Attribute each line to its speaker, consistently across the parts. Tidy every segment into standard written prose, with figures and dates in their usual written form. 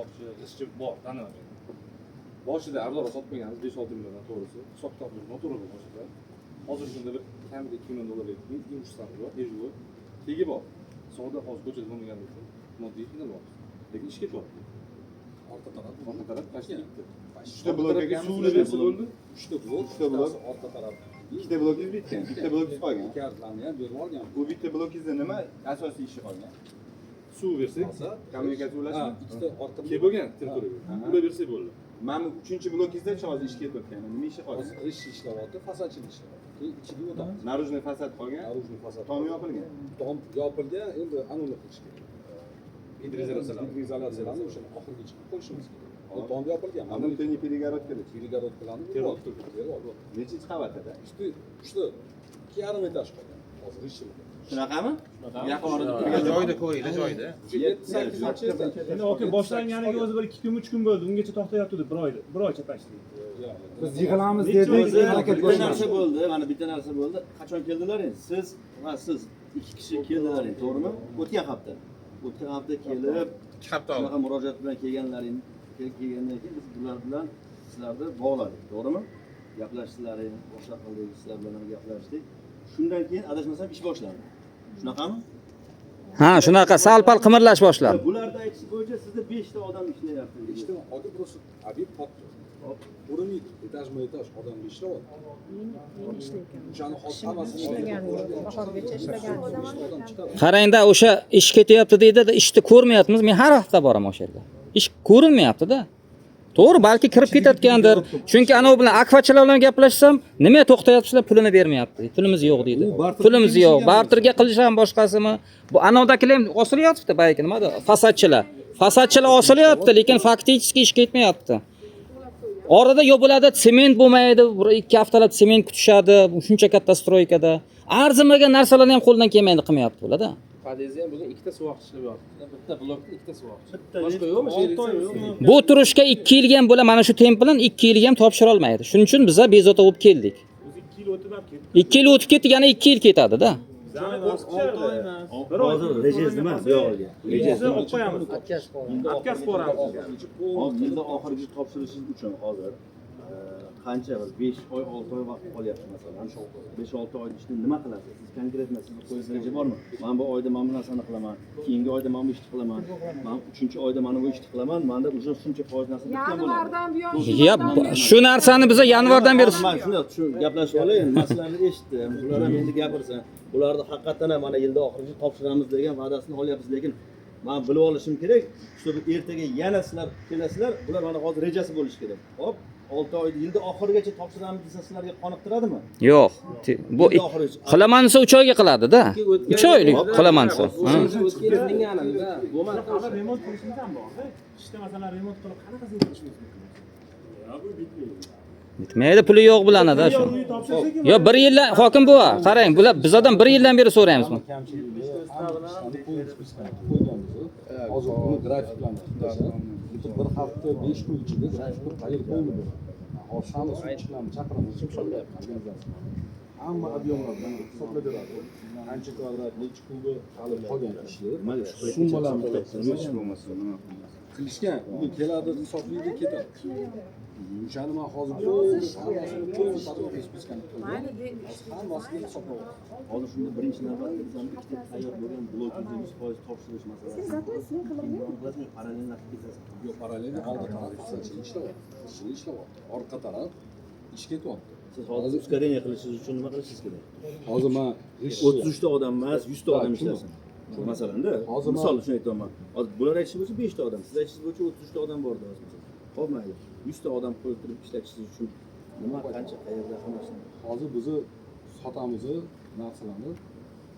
Speaker 1: Hisobchi, g'ishtchi bor, taniman men. Boshida arzonroq sotib qo'yganmiz, 5-6 milliondan, to'g'risi. Hisob kitobimiz noto'g'ri bo'lgan boshida. Hozir shunda bir kamida 2 million dollarlik имущество miz bor, ежегодно. Tegi bor. Savdo hozir ko'chada bo'lmagani uchun moddiy qiynalyapmiz. Lekin ish ketyapti.
Speaker 2: Orqa taraf.
Speaker 1: Orqa taraf почти bitti.
Speaker 3: Uchta blok ekan.
Speaker 1: Suvni bersa bo'ldi.
Speaker 2: Uchta blok,
Speaker 3: Uchta blok.
Speaker 2: bittasi orqa taraf.
Speaker 3: Ikkita blokingiz bitgan, bitta blokingiz qolgan.
Speaker 2: Kartlarni ham berib olgan.
Speaker 3: Bu bitta blokingizda nima asosiy ishi qolgan?
Speaker 1: Suv bersak,
Speaker 2: Fasad.
Speaker 3: Kommunikatsiya
Speaker 2: Ha,
Speaker 3: ulashmi?
Speaker 2: ikkita orqa
Speaker 1: kelib bo'lgan territoriyaga. Ulab bersak bo'ldi.
Speaker 3: Mana bu uchinchi blokingizda hozir ish ketayotgan. Nima ishi qolgan?
Speaker 2: Hozir g'isht ishlayapti, fasadchilik ishlayapti. Keyin ichiga o'tamiz.
Speaker 3: Наружный fasad qolgan.
Speaker 2: Наружный fasad.
Speaker 3: Tom yopilgan.
Speaker 2: Tom yopilgan, endi anuni qilish kerak.
Speaker 1: Gidroizolyatsiyalar.
Speaker 2: Gidroizolyatsiyalarni o'shani oxirigacha qilib qo'yishimiz kerak. U tom yopilgan.
Speaker 3: А внутренний перегородка?
Speaker 2: Перегородка larni
Speaker 1: Terib
Speaker 2: terib terib oldi.
Speaker 3: Nechinchi qavatida?
Speaker 2: Uchta, uchta, 2,5 etaj qolgan. Hozir g'ishtchilik.
Speaker 3: Shunaqami? Yaqin orada
Speaker 4: Joyida ko'ringlar, joyida.
Speaker 2: O'sha yetti, sakkizinchi etaj.
Speaker 5: Endi aka, boshlanganiga o'zi bir 2 kun, 3 kun bo'ldi. Ungacha to'xtayotgandi bir oy, bir oycha почти.
Speaker 6: Biz yig'ilamiz
Speaker 5: Necha
Speaker 6: dedik,
Speaker 5: o'zi
Speaker 6: harakat
Speaker 7: Bitta
Speaker 6: boshlandi.
Speaker 7: narsa bo'ldi, mana bitta narsa bo'ldi. Qachon keldilaring? Siz va siz ikki kishi keldilaring, to'g'rimi? O'tgan hafta. O'tgan hafta kelib,
Speaker 4: 2 hafta oldin.
Speaker 7: shunaqa murojaat bilan kelganlaring, kelgandan keyin biz bular bilan sizlarni bog'ladik, to'g'rimi? Gaplashdinglaring, boshqa qildik, sizlar bilan ham gaplashdik. Shundan keyin, adashmasam, ish boshlandi. Shunaqami?
Speaker 8: Ha, shunaqa sal pal qimirlash boshladi.
Speaker 7: Bularni aytishi bo'yicha sizda 5 ta odam ishlayapti.
Speaker 2: Beshta aka, просто obyekt topdi. Ko'rinmaydi. Etajma etaj odamlar ishlayapti.
Speaker 9: Yeni ishlayotgan.
Speaker 2: O'shani hozir hammasini
Speaker 9: Ishlagan yo'q. Bahorgacha ishlagan yo'q.
Speaker 2: Beshta odam chiqadi.
Speaker 8: Qarangda, o'sha ish ketyapti deydi, ishni ko'rmayapmiz. Men har hafta boraman o'sha yerga. Ish ko'rinmayapti-da. To'g'ri, balki kirib ketayotgandir. Chunki anavi bilan, akfachilar bilan gaplashsam, nima to'xtayapsizlar, pulini bermayapti. Pulimiz yo'q deydi. Pulimiz yo'q. Barterga qilish ham boshqasimi? Bu anavdagilar ham osilyapti, boyagi nimada? Fasadchilar. Fasadchilar osilyapti, lekin фактически ish ketmayapti. Orada yo bo'ladi, sement bo'lmaydi, bir ikki haftalab sement kutishadi, shuncha katta стройка da. Arzimagan narsalarni ham qo'ldan kelmaydi, qilmayapti bularda.
Speaker 10: Podyezdda ham bugun ikkita suvoqchi ishlab yotibdi. Bitta blokda ikkita suvoqchi.
Speaker 7: Bitta
Speaker 10: Boshqa yo'qmi? Sheriklar?
Speaker 8: Bu turishga 2 yilga ham bo'la, mana shu temp bilan 2 yilga ham topshira olmaydi. Shuning uchun biza bezovta bo'lib keldik.
Speaker 5: O'zi 2 yil o'tib ham ketdi.
Speaker 8: 2 yil o'tib ketdi, yana 2 yil ketadi-da.
Speaker 5: Bizani qo'rqitishadi. Bir oy
Speaker 7: Hozir rejangiz nima bu yog'iga? Rejangiz
Speaker 5: Bizni olib qo'yamiz. Отказ qo'yamiz.
Speaker 7: Hozir yilda oxirigacha topshirishingiz uchun hozir qancha, bir 5 oy, 6 oy vaqt qolyapti masalan. 5-6 oy ichida nima qilasiz? Siz конкретно sizni qo'yingiz reja bormi? Man bu oyda mana bu narsani qilaman, keyingi oyda mana bu ishni qilaman, man uchinchi oyda mana bu ishni qilaman, manda уже shuncha foiz narsa bitgan bo'ladi.
Speaker 9: Yanvardan buyon
Speaker 8: Ya shu narsani biza yanvardan beri
Speaker 7: Man shunday shu gaplashib olay, man sizlarni eshitdim. Bular ham endi gapirsin. Bularni haqiqatdan ham mana yilda oxirigacha topshiramiz degan va'dasini olyapmiz, lekin man bilib olishim kerak, чтобы ertaga yana sizlar kelasizlar, bular mana hozir rejasi bo'lishi kerak. Hop, 6 oyda yilda oxirigacha topshiramiz desa, sizlarga qoniqtiradimi?
Speaker 8: Yo'q. Bu
Speaker 7: Yilda oxirigacha.
Speaker 8: qilaman desa 3 oyga qiladi-da. 3 oylik qilaman desa. Ha.
Speaker 10: O'tgan yilning anida bo'lmadi.
Speaker 5: Hali remont qilishimiz ham bor. Ishda masalan remont qilib qanaqasiga qilishimiz mumkin?
Speaker 8: Bitmaydi, puli yo'q bilanada shu.
Speaker 5: Uy topshirsak,
Speaker 8: Yo, bir yildan, hokim buva, qarang, bular bizadan bir yildan beri so'raymiz.
Speaker 2: Hamma kamchilikni, hamma ishlarni полный список qo'yganmiz. Hozir uni grafiklarni tuzlashadi. Bitta bir hafta, 5 kun ichida grafik tayyor полный bo'ladi. Hozir hamma suvchilarni chaqiramiz, organizatsiya. Hamma объем lar bilan hisoblab beradi. Qancha kvadrat, necha kubi hali qolgan ishlar. Summalarni
Speaker 3: Nima ish bo'lmasa, nima qilmasa.
Speaker 2: Qilishgan. Bugun keladi, hisoblaydi, ketadi. O'shani man hozir полный hammasini полный подробный списка ni qildim. Hozir hammasini hisoblab
Speaker 7: Hozir shunda birinchi navbatda bizani ikkita tayyor bo'lgan blokingizni 100% topshirish masalasi. Parallel qilib ketasiz.
Speaker 2: Yo'q, parallel oldi taraf fasadchilik ishlayapti. Ishchilik ishlayapti. Orqa taraf ish ketyapti.
Speaker 7: Siz hozir ускорение qilishingiz uchun nima qilishingiz kerak?
Speaker 2: Hozir man g'isht
Speaker 7: 33 ta odam emas, 100 ta odam ishlasin. Masalanda,
Speaker 2: Hozir
Speaker 7: misol uchun aytyapman. Hozir bular aytishi bo'yicha 5 ta odam, siz aytishingiz bo'yicha 33 ta odam bor deyapsiz masalan. Xo'p, mayli. 100 ta odam qo'yib turib ishlatishingiz uchun nima, qancha, qayerda, hammasini.
Speaker 2: Hozir bizni sotamiz narsalarni.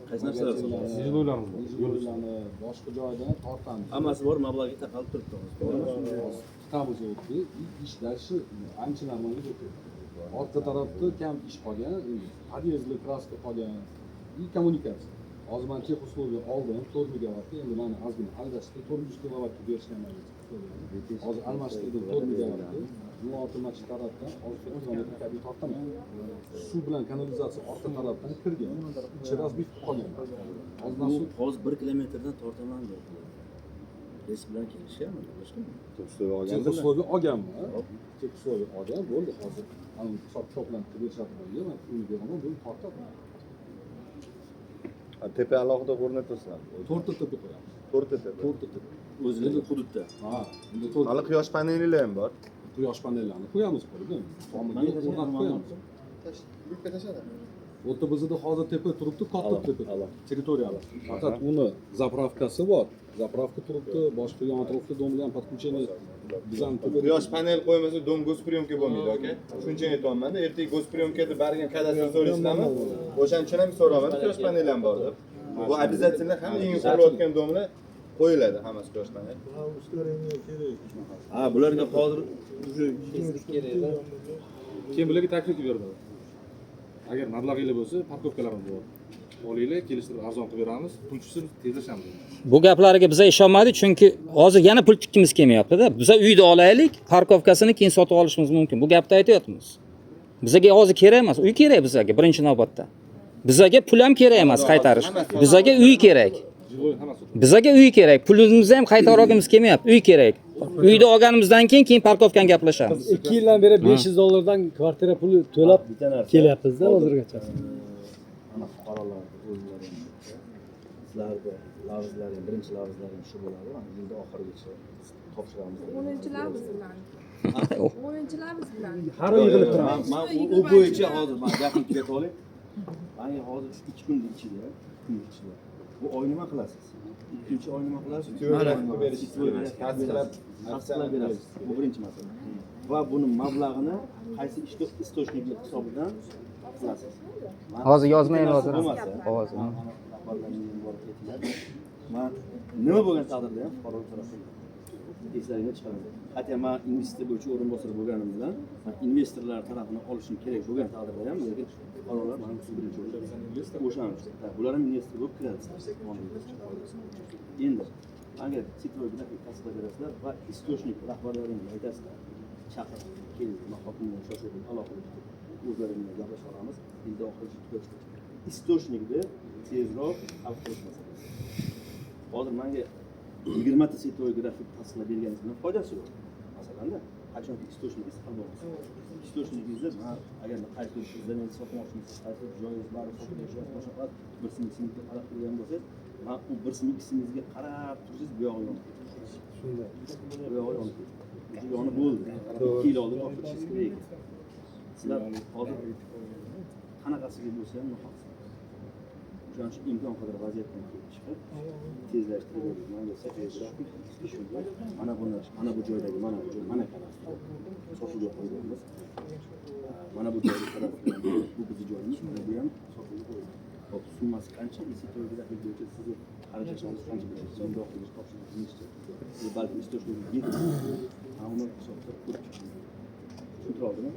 Speaker 7: Qaysi narsalar sotasiz?
Speaker 1: Жилой larimiz bor.
Speaker 2: Жилой larni boshqa joydan tortamiz.
Speaker 7: Hammasi bor, mablag'ga taqalib turibdi hozir. To'g'rimi?
Speaker 2: Hozir tutamiz o'tdi. Ish дальше ancha normalga o'tdi. Orqa tarafda kam ish qolgan, endi podyezdli краска qolgan и kommunikatsiya. Hozir man тех условия oldim 4 megavatga, endi mani ozgina aldashdi, 400 kilovatga berishgan manga. Hozir almashtirdim 4 megavatga. 16 mana shu tarafdan hozir 4 kilometr kabel tortaman. Suv bilan kanalizatsiya orqa tarafdan kirgan. Ichi разбит qolgan. Hozir
Speaker 7: Bu
Speaker 2: nasib
Speaker 7: hozir 1 kilometrdan tortaman deyapti. Res bilan kelishganmi? Boshqami?
Speaker 3: Условия olgandirlar.
Speaker 2: Техусловие olganman. Техусловие olgan bo'ldi hozir. Ana hisob kitoblarni qilib berishadi boyga, man pulni beraman, bo'ldi, tortadi.
Speaker 3: Ha, tepa alohida o'rnatasizlar.
Speaker 2: To'rtta tepa qo'yamiz.
Speaker 3: To'rtta tepa.
Speaker 2: To'rtta tepa.
Speaker 7: O'zini hududda.
Speaker 2: Ha, endi to'rt
Speaker 3: Hali quyosh panellar ham bor.
Speaker 2: Quyosh panellarini qo'yamiz qo'yib. Tomiga o'rnatib qo'yamiz. Bu yerda bizda hozir tepa turibdi, katta tepa. Territoriyada. Faqat uni заправка si bor. Заправка turibdi, boshqa yon atrofda дом lar ham подключение bizani tepada.
Speaker 3: Quyosh panel qo'ymasa дом госприёмка bo'lmaydi, aka. Shuning uchun aytyapman-da, ertaga госприёмка da bargan kadastr so'raysizlarmi? O'shaning uchun ham so'rayman, quyosh paneli ham bor deb. Bu обязательно hamma yangi qurilayotgan дом lar qo'yiladi hammasi quyosh panel.
Speaker 7: Ha, bularga hozir уже
Speaker 1: Keyin bularga taklif berdim. Agar mablag'inglar bo'lsa, парковка larimiz bor. Olinglar, kelishtirib arzon qilib beramiz. Pul tushsa biz tezlashamiz.
Speaker 8: Bu gaplariga biza ishonmadik, chunki hozir yana pul tikkimiz kelmayapti-da. Biza uyni olaylik, парковка sini keyin sotib olishimiz mumkin. Bu gapni aytyapmiz. Bizaga hozir kerak emas, uy kerak bizaga birinchi navbatda. Bizaga pul ham kerak emas qaytarish. Bizaga uy kerak.
Speaker 1: Жилой hammasi.
Speaker 8: Bizaga uy kerak. Pulimizni ham qaytarib olgimiz kelmayapti. Uy kerak. Uyni olganimizdan keyin парковка ni gaplashamiz.
Speaker 6: 2 yildan beri 500 dollardan kvartira puli to'lab
Speaker 7: bitta narsa.
Speaker 6: kelyapmizda hozirgacha.
Speaker 7: Ana fuqarolar o'zlari sizlarni lavzlaring, birinchi lavzlaring shu bo'ladi. Mana yilda oxirigacha topshiramiz.
Speaker 9: 10 lavz bilan. 10 lavz bilan.
Speaker 5: Har oy yig'ilib turamiz.
Speaker 7: Man u bo'yicha hozir man gapimni tugatib olay. Manga hozir shu 2 kunni ichida, 2 kun ichida bu oy nima qilasiz? Ikkinchi oy nima qilasiz?
Speaker 3: Qilib berish kerak.
Speaker 7: Tasdiqlab, tasdiqlab berasiz. Bu birinchi masala. Va buni mablag'ini qaysi источник lar hisobidan qilasiz?
Speaker 8: Hozir yozmayman
Speaker 7: Bitta narsa
Speaker 8: hozir.
Speaker 7: bo'lmasa,
Speaker 8: Qog'oz.
Speaker 7: man mana rahbarlarimga borib aytinglar. Man nima bo'lgan taqdirda ham fuqarolar tarafdan eslaringga chiqaraman. Hatto man investitsiya bo'yicha o'rinbosar bo'lganim bilan man investorlar tarafini olishim kerak bo'lgan taqdirda ham, lekin fuqarolar mana birinchi o'rinda. O'shaning uchun. Ha, bular ham investor bo'lib kiradi. Endi manga сетевой график tasdiqlab berasizlar va источник rahbarlaringga aytasizlar. Chaqirib kelinglar, man hokim bilan shoshib aloqada tutib o'zlari bilan gaplashib olamiz. Yilda oxirigacha tugatish. Источник ni tezroq hal qilish masalasi. Hozir menga 20 ta сетевой график tasdiqlab berganingiz bilan foydasi yo'q. Masalanda, qachonki источник ingiz hal bo'lmasa. Источник ingizni man agar qaysi здание sotmoqchimisiz, qaysi joyingiz bor, sotmoqchisiz, boshqa qilib bir so'm ikki qarab turgan bo'lsangiz, man u bir so'm ikki qarab tursangiz, bu yog'i yonib ketadi.
Speaker 6: Shunday.
Speaker 7: Bu yog'i yonib ketadi. Уже yonib bo'ldi. 2 yil oldin topshirishingiz kerak ekan. Sizlar hozir qanaqasiga bo'lsa ham nohaqsiz. O'shaning uchun imkon qadar vaziyatdan kelib chiqib tezlashtirib berdik. Manga график shunday. Mana buni, mana bu joydagi, mana bu joy, mana kadastr sotuvga qo'yganmiz. Mana bu joyda kadastr, bu bizni joyimiz, mana bu ham sotuvga qo'yilgan. Hop, summasi qancha? Сетевой график bo'yicha sizni xarajatingiz qancha bo'ladi? Yilda oxirigacha topshirishingiz necha? Siz balki источник yetib, mana uni hisoblab ko'rib chiqing. Tushuntira oldimmi?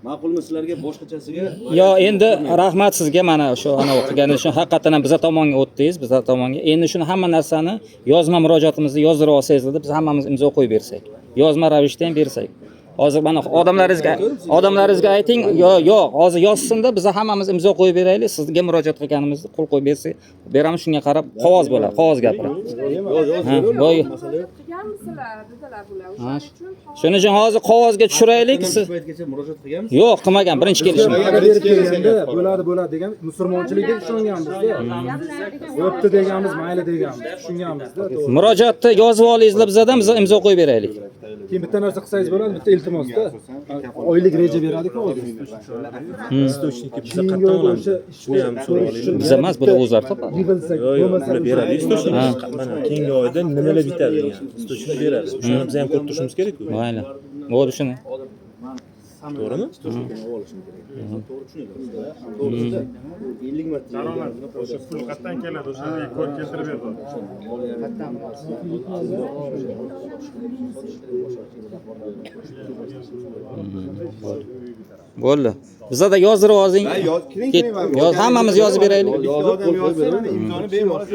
Speaker 7: Ma'qulmi sizlarga boshqachasiga?
Speaker 8: Yo, endi rahmat sizga mana shu anavi qilganingiz uchun, haqiqatdan ham biza tomonga o'tdingiz, biza tomonga. Endi shuni hamma narsani yozma murojaatimizni yozdirib olsangizlar, biz hammamiz imzo qo'yib bersak. Yozma ravishda ham bersak. Hozir mana odamlaringizga ayting, yo yo'q, hozir yozsinda, biz hammamiz imzo qo'yib beraylik, sizga murojaat qilganimizni qo'l qo'yib bersak, beramiz, shunga qarab qog'oz bo'ladi, qog'oz gapiradi.
Speaker 7: Yo'q, yo'q,
Speaker 8: Ha, boy-
Speaker 7: masala yo'q.
Speaker 9: Murojaat qilganmisizlar dedilar bular.
Speaker 8: Ha,
Speaker 9: O'shaning uchun
Speaker 8: shuning uchun hozir qog'ozga tushiraylik.
Speaker 7: Shu
Speaker 8: Siz
Speaker 7: paytgacha murojaat qilganmiz?
Speaker 8: Yo'q, qilmagan, birinchi kelishim.
Speaker 5: Va'da berib kelganda bo'ladi, bo'ladi degan, musulmonchilikka ishonganmizda. Bo'pti deganmiz, mayli deganmiz, tushunganmizda, to'g'ri.
Speaker 8: Murojaatni yozib olingizlar bizadan, biz imzo qo'yib beraylik.
Speaker 5: Keyin bitta narsa qilsangiz bo'ladi, bitta iltimosda. Oylik reja beradi-ku hozir.
Speaker 11: Источник i biza
Speaker 5: Keyingi
Speaker 11: qayerdan
Speaker 5: oyda
Speaker 11: olamiz?
Speaker 5: o'sha
Speaker 11: Buni ham so'rab olaylik.
Speaker 8: Biz emas, buni o'zlari topadi.
Speaker 5: Yig'ilsak,
Speaker 11: Yo'q, yo'q,
Speaker 5: bo'lmasa
Speaker 11: ular beradi. Источник
Speaker 8: Ha.
Speaker 11: mana keyingi oyda nimalar bitadi degan. Источник beradi. O'shani biz ham ko'rib turishimiz kerak-ku.
Speaker 8: Mayli. Bo'ldi shuni.
Speaker 7: Hozir man
Speaker 11: To'g'rimi?
Speaker 7: Источник ni olib olishim kerak. To'g'ri tushunadi. To'g'risida 50 marta
Speaker 5: Daromad o'sha pul qayerdan keladi, o'shani kod keltirib berdi.
Speaker 7: Qayerdan?
Speaker 8: Bo'ldi. Bizada yozdirib olsang.
Speaker 3: Ha, yoz, kiring,
Speaker 8: Ket-
Speaker 3: kiring.
Speaker 8: Yoz, hammamiz yozib beraylik.
Speaker 3: Bitta odam yozsa, mana imzoni bemalol.